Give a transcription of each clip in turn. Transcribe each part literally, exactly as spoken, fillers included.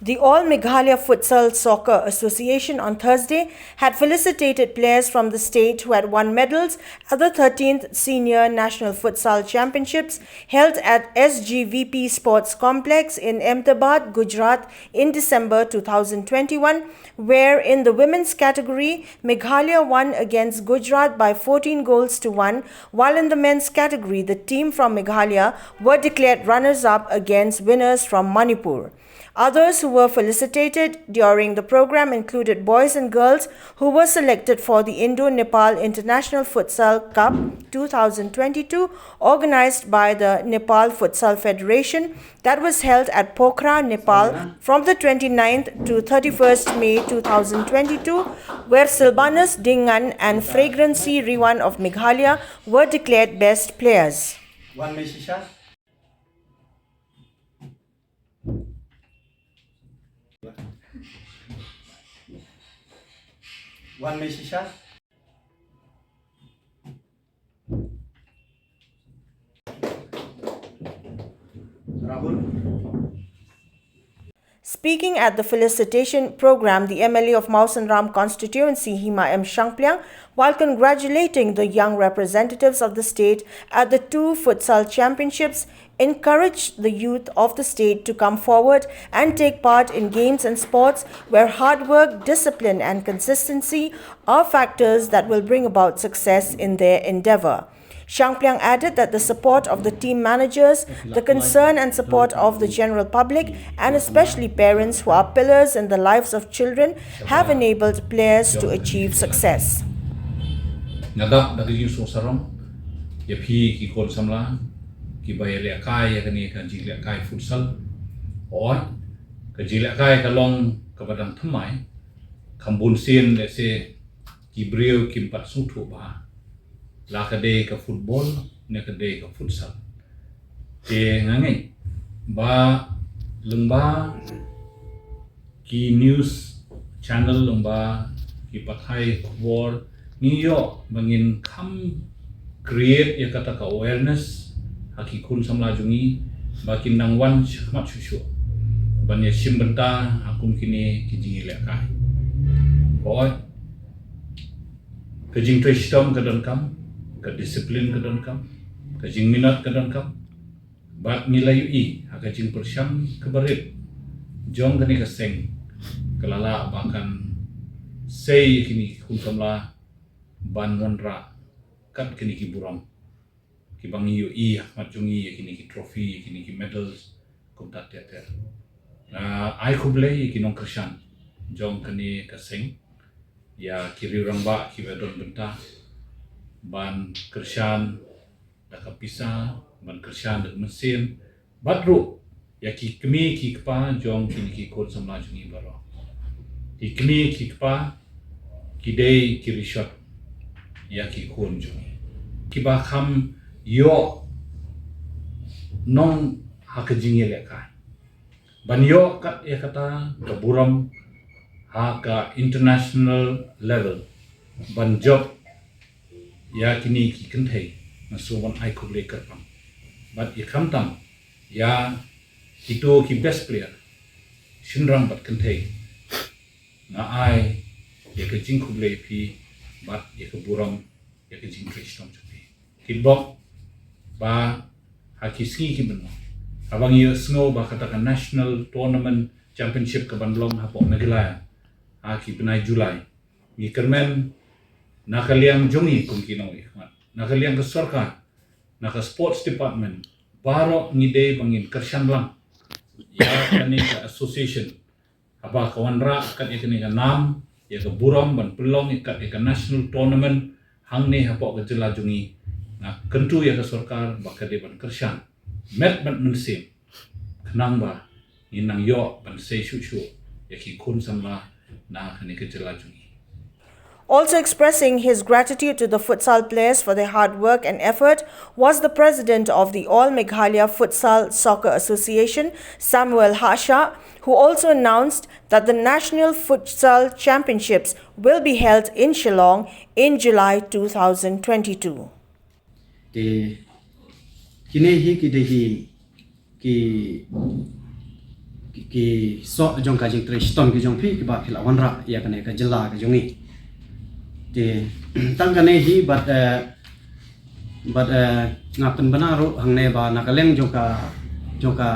The All Meghalaya Futsal Soccer Association on Thursday had felicitated players from the state who had won medals at the thirteenth Senior National Futsal Championships held at S G V P Sports Complex in Ahmedabad, Gujarat in December two thousand twenty-one, where in the women's category, Meghalaya won against Gujarat by fourteen goals to one, while in the men's category, the team from Meghalaya were declared runners-up against winners from Manipur. Others who were felicitated during the program included boys and girls who were selected for the Indo-Nepal International Futsal Cup two thousand twenty-two, organized by the Nepal Futsal Federation, that was held at Pokhara, Nepal, from the twenty-ninth to thirty-first May two thousand twenty-two, where Silbanus Dingngan and Fragrancy Riwan of Meghalaya were declared best players. Wan mai shisha. Wan mai shisha. Rahul. Speaking at the felicitation program, the M L A of Mawsynram constituency, Hima M Shangpliang, while congratulating the young representatives of the state at the two futsal championships, encouraged the youth of the state to come forward and take part in games and sports where hard work, discipline, and consistency are factors that will bring about success in their endeavor. Shangpliang added that the support of the team managers, the concern and support of the general public, and especially parents who are pillars in the lives of children, have enabled players to achieve success. Nga dap da ka jingsngew sarong ïa phi ki khun samla kiba ïalehkai ïa kane ka jinglehkai futsal. Hooid, ka jinglehkai ka long kaba dang thymmai, kham bun sien lehse ki briew kim pat sngewthuh bha la ka dei ka football ne ka dei ka futsal. Te nga ngeit ba lyngba ki news channel, lyngba ki pathai khubor, ngi ïoh ba ngin kham create ïa kata ka awareness ha ki khun samla jong ngi ba kin nang wan shakhmat shuh shuh ban ïa shim bynta ha kum kine ki jingïalehkai. Hooid, ka jingtrei shitom ka donkam, ka discipline ka donkam, ka jingminot ka donkam. Bad ngi la ïohi ha ka jingpyrshang kaba rit jong kane ka seng ka la lah ba kan sei ïa kine ki khun samla ban wanrah kat kine ki burom kiba ngi ïohi ha khmat jong ngi, ïa kine ki trophy, ïa kine ki medals, kumta ter ter. Nga ai khublei ïa ki nongkyrshan jong kane ka seng, ïa ki riew rangbah kiba don bynta ban kyrshan da ka pisa, ban kyrshan da ka mynsiem, bad ruh ïa ki kmie ki kpa jong kine ki khun samla jong ngi baroh. Ki kmie ki kpa ki dei ki rishot ïa ki khun jong ngi kiba kham ïoh nong ha ka jingïalehkai, ban ïoh kat ïa kata ka burom ha ka international level, ban jop ïa kine ki kynthei. Nga sngewbha ban ai khublei kyrpang bad ïa khamtam ïa kito ki best player, shynrang bad kynthei. Nga ai ïa ka jingkhublei ïa phi bad ïa ka burom ïa ka jingtrei shitom jong phi. Kitbok ba ha ki sngi kiban wan, haba ngi ïohsngew ba kata ka National Tournament Championship ka ban long hapoh Meghalaya ha ki bnai July, ngi kyrmen na ka liang jong ngi kum ki nongïakhmat, na ka liang ka sorkar, na ka sports department, baroh ngi dei ba ngin kyrshan lang ïa kane ka association haba ka wanrah kat ïa kane ka nam, ïa ka burom ban pynlong ïa kat ïa ka national tournament hangne hapoh ka jylla jong ngi. Nga kyntu ïa ka sorkar ba ka dei ban kyrshan met bad mynsiem khnang ba ngin nang ïoh ban sei shuh shuh ïa ki khun samla na kane ka jylla jong ngi. Also expressing his gratitude to the futsal players for their hard work and effort was the president of the All Meghalaya Futsal Soccer Association, Samuel Hashah, who also announced that the National Futsal Championships will be held in Shillong in July two thousand twenty-two. Te kine hi ki dei hi ki ki soh jong ka jingtrei shitom ki jong phi kiba phi la wanrah ïa kane ka jylla ka jong ngi. Te tang kane hi bad eh, bad eh, nga pynbna ruh hangne ba na ka liang jong ka jong ka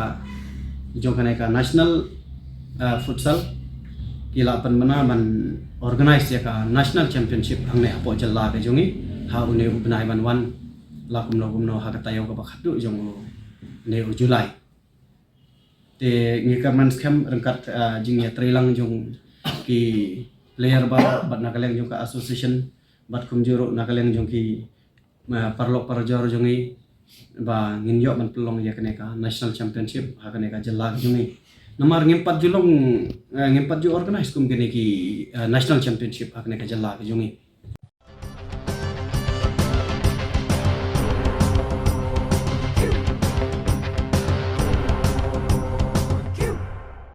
jong kane ka national eh, futsal ki la pynbna ban organize ïa ka national championship hangne hapoh jylla ka jong ngi ha une u bnai ban wan la kumno kumno ha ka taïew kaba khatduh jong une u July. Te ngi kyrmen skhem ryngkat eh, jingïatreilang jong ki player baroh bad na ka liang jong ka association bad kumjuh ruh na ka liang jong ki eh, paralok parajor jong ngi ba ngin ïoh ban pynlong ïa kane ka national championship ha kane ka jylla ka jong ngi. Namar ngim pat ju long eh, ngim pat ju organize kum kane ki eh, national championship ha kane ka jylla ka jong ngi.